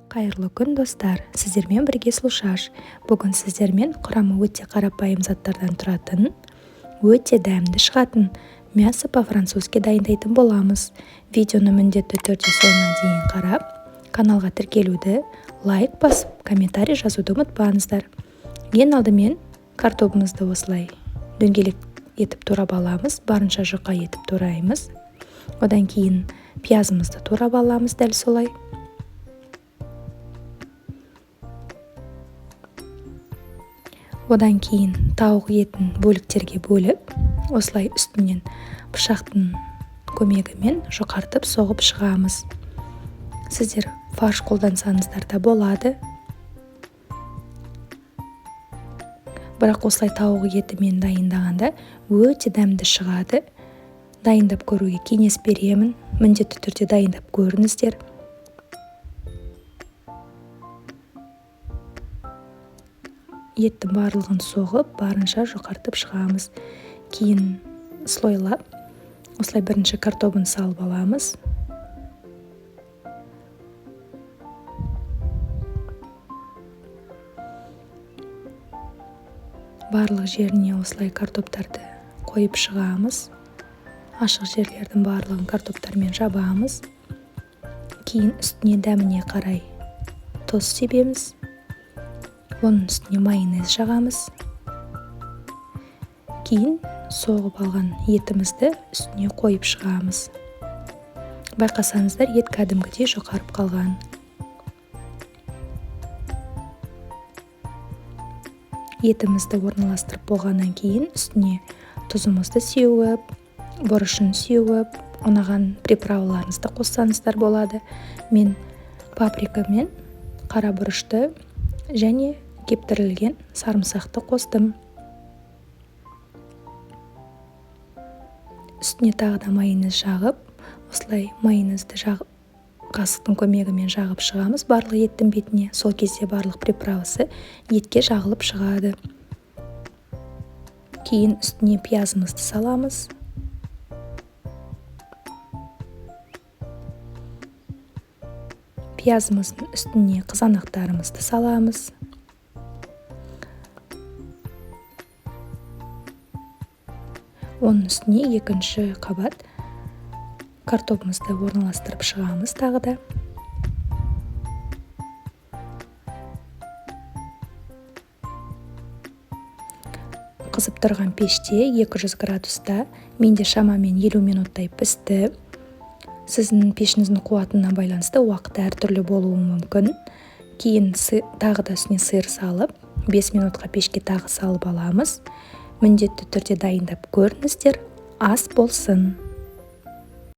Қайырлы күн, достар! Сіздермен бірге Сұлушаш. Бүгін сіздермен құрамы өте қарапайым заттардан тұратын, өте дәмді шығатын мясо по-французски дайындайтын боламыз. Видеоны міндетті түрде соңына дейін қарап, каналға тіркелуді, лайк басып, комментарий жазуды ұмытпаңыздар. Ең алдымен картобымызды осылай дөңгелек етіп турап аламыз, барынша жұқа етіп тураймыз. Одан кейін пиязымызды турап аламыз дәл солай. Одан кейін тауық етін бөліктерге бөліп, осылай үстінен пышақтың көмегімен жұқартып соғып шығамыз. Сіздер фарш қолдансаңыздар да болады. Бірақ осылай тауық етімен дайындағанда өте дәмді шығады. Дайындап көруге кеңес беремін. Міндетті түрде дайындап көріңіздер. Еттің барлығын соғып, барынша жұқартып шығамыз. Кейін слойлап, осылай бірінші картобын салып аламыз. Барлық жеріне осылай картоптарды қойып шығамыз. Ашық жерлердің барлығын картоптармен жабамыз. Кейін үстіне дәміне қарай тұз себеміз. Оның үстіне майонез жағамыз. Кейін соғып алған етімізді үстіне қойып шығамыз. Байқасаңыздар, ет кәдімгідей жұқарып қалған. Етімізді орналастырып болғаннан кейін үстіне тұзымызды сеуіп, бұрышын сеуіп, ұнаған приправаларыңызды қоссаңыздар болады. Мен паприка мен қара бұрышты және кептірілген сарымсақты қостым. Үстіне тағы да майонез жағып, осылай майонезді жағып, қасықтың көмегімен жағып шығамыз барлық еттің бетіне. Сол кезде барлық приправасы етке жағылып шығады. Кейін үстіне пиязымызды саламыз. Пиязымыздың үстіне қызанақтарымызды саламыз. Оның үстіне екінші қабат картобымызды орналастырып шығамыз тағы да. Қызып тұрған пеште 200 градуста менде шамамен 50 минуттай пісті. Сіздің пешіңіздің қуатына байланысты уақыт әртүрлі болуы мүмкін. Кейін тағы да үстіне сыр салып, 5 минутқа пешке тағы салып аламыз. Міндетті түрде дайындап көріңіздер. Ас болсын!